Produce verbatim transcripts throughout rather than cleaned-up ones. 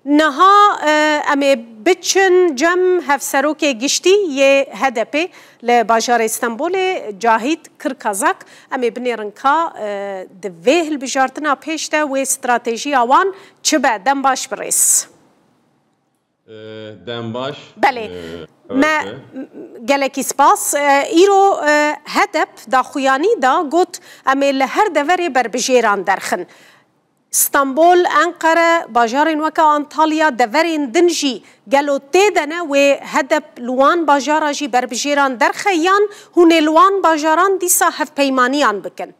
Niha, e, em ê biçin cem hevserokê giştî yê H D P li bajarê Stenbolê, Cahît Kirkazak. Em ê binêrin ka, e, di vê hilbijartina pêş de wê stratejiya wan çi be. Dem baş birêz. E, dem baş. Belê. E, Me, evet. Gelekî spas. E, îro, e, H D P daxuyanî da, got, em ê li her deverê berbijêran derxin. Stenbol, Enqere, bajarên weke Antalya, deverên din jî gelo tê de ne wê H D P li wan bajara jî berbijêran derxe yan hûn ê li wan bajaran dîsa hevpeymaniyan bikin?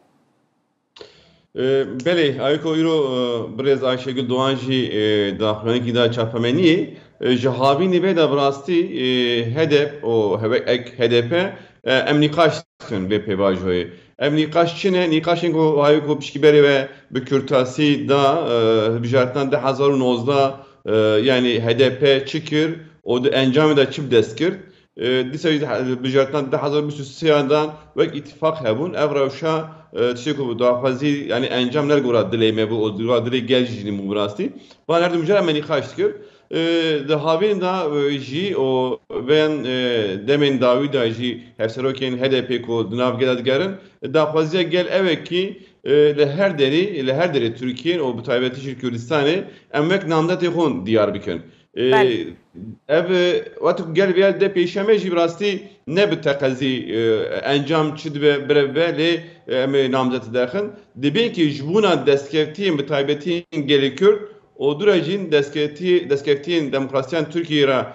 E, belê, ayê ku îro, e, birêz Ayşegül Doğan jî, e, daxuyanekî da çapemeniyê, e, ji havînê vê de bi rastî, e, H D P û hevek ek H D P, e, em nîqaş dikin vê pêvajoyê. Ev nîqaş çi ne? Nîqaşên ku ayê ku pişkî berê ve bi kurtasî da, e, hilbijartina du hezar û nozdeh, e, yanî H D P çi kir û di encamê de çi bi dest kir? E, dîsa jî di he-, bijartina du hezar û bîst û sê dan wek îtîfaq hebûn. Ev rewşa, e, tiştê ku daxwazî, yanî encam ne li gora dilê me bû û li gora dilê gel jî nîbû bi rastî. Van her du mijara me nîqaş dikir. E, di havîn de, e, jî û vên, e, demên dawî de jî hevserokên H D P ku di nav gel de digerin, daxwaziya gel ew e kî, e, li her derî, li her derê Tirkiyê û bi taybetî jî Kurdistanê em wek namzetê xwe diyar bikin. E, Belê. Ev, e, wexta ku gel vêya de pêşiya me jî bi rastî ne bi teqezî, e, encam çi dibe bire bibe lê, e, em ê namzet derxin. Dibê ki ji bona destkeftiyên bi taybetiyên gelê Kurd û dû re jîn destkeftiyê-, destkeftiyên demokrasiyan Tirkiyeyê re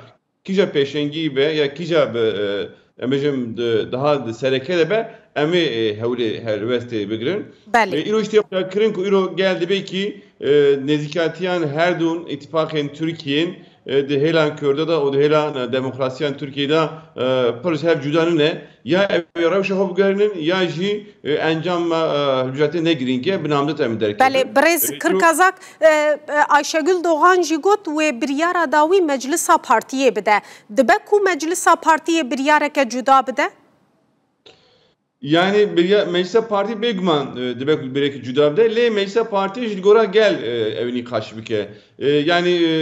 kîja pêşengî be ya kîja bi, e, em bêjin di, daha di sereke de be, em ê, e, hewlê helwestê bigirin. Belê. E, îro jî tê xuyakirin ku îro gel dibê ki, e, nêzîkatiyan her du îtîfaqên Tirkiyên, e, di hêlan Kurda de û di hêlan, e, demokrasiyan Tirkiyê de, e, pir ji hev cuda nine. Ya ew ê rewşa xwe bigerînin ya jî, e, encama, e, hilbijartinê ne girîng e, bi namzet em derkevin. Belê, birêz E, îro- Kirkazak, e, e, Ayşegül Doğan jî got wê biryara dawî Meclisa Partiyê bide. Dibe ku Meclisa Partiyê biryareke cuda bide? Yani birya-, Meclisa Partî bêguman, e, dibe ku biryareke cuda bide. Lê Meclisa Partî jî li gora gel, e, ew nîqaş bike. E, yani, e,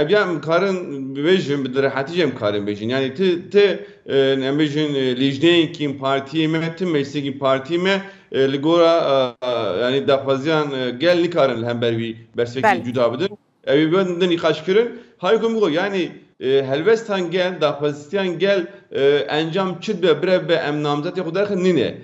ev ya em karin bêjin, bi rehetî jî em karin bêjin. Yani ti, ti, e, em bêjin, e, lîjneyekî partiyê me, ti meclisekî partiyê me, e, li gora, e, e, yani daxwaziyan, e, gel nikarin li hember wî bersivekî Belê. cuda bidin. Ew ê bin de nîqaş kirin. Hay ku min got, yani, e, helwestan gel, daxwaziyan gel, e, encam çi dibe, bire bibe, em namzetê xwe derxin nîne.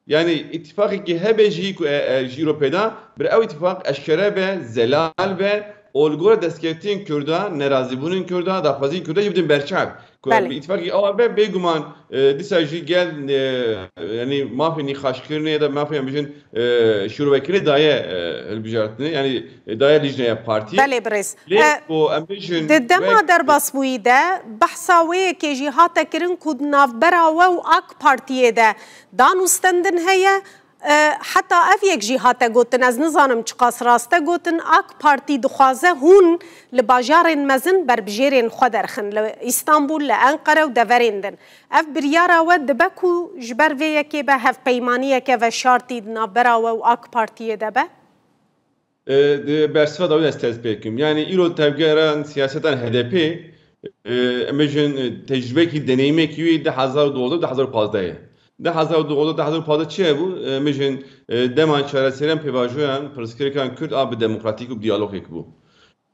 Yani îtîfaqekî hebe jî ku, e, e, ji îro pê de, bir ew îtîfaq eşkere be, zelal be, û li gora destkeftiyên Kurda, nerazîbûnên Kurda, daxwaziyên Kurda jî bidin berçav. Ku Belê. bi îtîfaqekî awa be, bêguman, e, dîsa jî gel, e, yani mafê nîqaşkirinê ya da mafê em bijin, e, şîrovekirinê daye, e, hilbijartinê, yani, e, daye lîjneya partî. Belê birêz. Lê E, ku em bijin di dema wek derbasbûyî de behsa wê yekê jî hate kirin ku di navbera we û AK Partiyê de dan û stendin heye. E, heta ev yek jî hate gotin, ez nizanim çiqas rast e gotin, AK Partî dixwaze hûn li bajarên mezin berbijêrên xwe derxin, li Îstanbul, li Enqere û deverên din. Ev biryara we dibe ku ji ber vê yekê be hevpeymaniyeke veşartî di navbera we û AK Partiyê de be? E, di bersiva dawî ez tez pê kim. Yani îro tevgeran siyasetan H D P, e, em bêjin, e, tecrübekî, deneyimekî wî du hezar û duwazdeh, du hezar û pazdeh ye. Du hezar û duwazdeh, du hezar û pazdeh çi hebû? E, em bêjin, e, dema çareseriyên pêvajoyan, pirsgirêkan Kurd a bi demokratîk û bi diyalogek bû.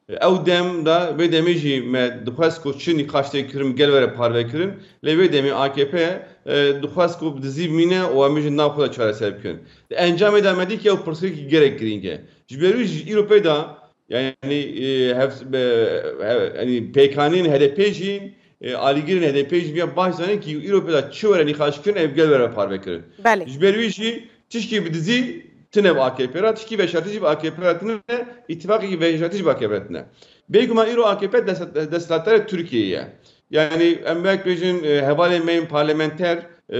Ew dem de, vê demê jî me dixwest ku çi nîqaş tê kirin, gel were parve kirin. Lê vê demê A K P, e, dixwest ku bi dizî bimîne û em jî nav xwe de çareser bikin. Di encamê de me dî ku ew pirsgirêkî gelek girîng e. Ji ber wî jî îro pê de, yanî, e, hev-, be-, hev-, yanî pêkanîn H D P jî, e, alîgirên H D P jî ya baş zanin ku îro pê de çi were nîqaş kirin, ev gel were parve kirin. Belê. Ji ber wî jî Tişkî bi dizî tine bi A K P re, tişkî veşartî jî bi A K P re tine, îtîfaqekî veşartî jî bi A K P re tine. Bêguman îro A K P dest-, desthilatdarê Tirkiyeyê ye. Yanî em wek bêjin, e, hevalên me yên parlamenter, e,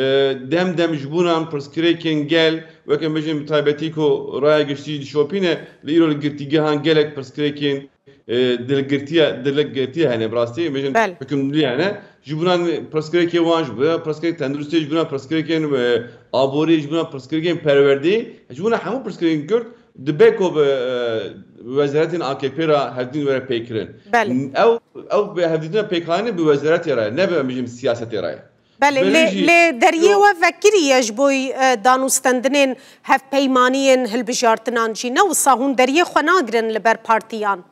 dem dem ji bonan pirsgirêkên gel, wek em bêjin bi taybetî ku raya giştî dişopîne, li îro li girtîgehan gelek pirsgirêkên e, dilgirtiye, dilgirtiye hene bi rastî, em bêjin Belê. hukimdilî hene. Ji bonan pirsgirêkê wan, ji bonan pirsgirêk tenduristê, ji bonan pirsgirêkên, e, aborî, ji bonan pirsgirêkên perwerdeyî, ji bonan hemû pirsgirêkên Kurd dibe ku bi, e, wezaretên A K P re hevdîtin were pêkirin. Belê. Ew, ew bi hevdîtina pêkanî bi wezaretê re ye, ne bi, em bêjin, siyasetê re ye. Belê, Belê lê, jî lê deriyê yo- we vekiriye ji bo, e, danûstendinên hevpeymaniyên hilbijartinan jî. Ne wisa hûn deriyê xwe nagirin li ber partiyan?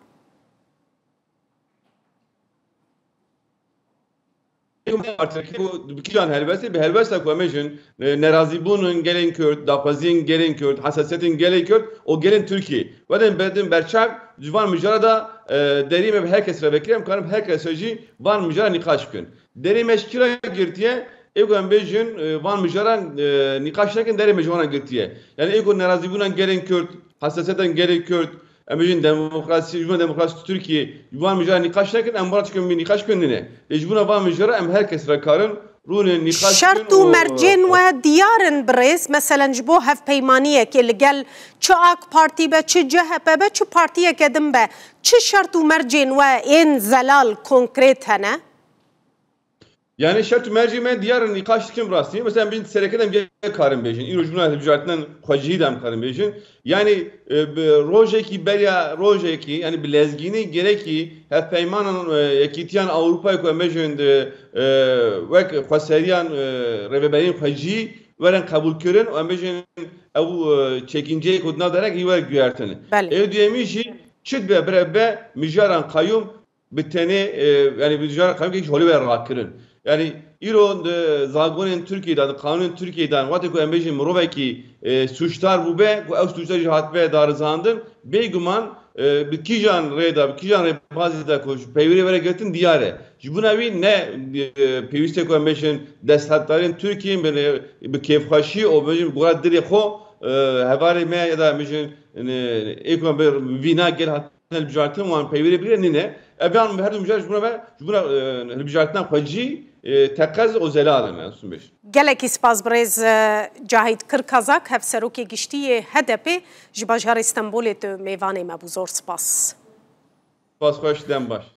Ê, ku me artekî ku bi kîjan helbestê, bi helbesta ku em ê jin, e, nerazîbûnin gelên Kurd, daxwaziyên gelên Kurd, hesasiyetên gelê Kurd û gelên Tirkiyê. Wedin bedin berçav, ji van mijara da, e, derî me bi her kes re vekirî, em karin bi her kes re jî van mijara nîqaş bikin. Derî me ji kî re girtiye, ê ku em bêjin, e, van mijara, e, nîqaş nekin, derê me ji wan re girtiye. Yani ê ku nerazîbûna gelên Kurd, hesasiyetên gelê Kurd, em bêjin demokrasî, ji bo demokrasî Tirkiyê, ji bo em mijara nîqaş nekin, em were çikin nîqaş bikin nîne. Lê ji bona van mijara em her kes re karin rûnin nîqaş bikin. Şert û û, mercên e, we diyar in birêz, meselen ji bo hevpeymaniyekê li gel çi A K Partî be, çi C H P be, çi partiyeke din be, çi şert û mercên we ên zelal konkret hene? Yani şert û mercê me diyar in, nîqaş dikim rastî. Mesela em bêjin sereke de em gelek karin bêjin. Îro ji bona hilbijartinan xwecihî de em karin bêjin. Yani, e, bi rojekî beriya rojekî, yani bi lezgînî gerekî hevpeymanan, e, yekîtiyan Ewropayê ku em bêjin di, e, wek xweseriyan, e, rêveberiyên xwecihî werin qebûlkirin û em bêjin ew, e, çekinceyê ku di nav derek hî were guhertin. Belê. Ê duyemî jî çi dibe bire be mijaran qayûm bi tenê, e, yani bi dijara qanûnekî holê were rakirin. Yani îro di zagonên Tirkiyê de, di qanûnên Tirkiyê de, wextê ku em bêjin mirovekî, e, sûcdar bûbe, ku ew sûcdar jî hatibe darizandin, bêguman, e, bi kîjan rê de, bi kîjan rêbazê de ku ji peywirê were girtin diyar e. Ji bona wî ne, e, pêwîst e ku em bêjin desthilatdarên Tirkiyê bi, bi kêfxweşî û bêjin bi gora dilê xwe, e, hevalê me ya da em bêjin, e, ê ku em bi vîna gel hat hilbijartin wan peywirê bigire nîne. Ev yan her du mijar ji bona me, ji bona, e, hilbijartina xwecî, e, teqez û zelal in, ez bêjim. Gelekî spas birêz, e, Cahît Kirkazak, hevserokê giştî yê H D P ji bajarê Stenbolê tu mêvanê me bû. Zor spas. Spas xweş, dem baş.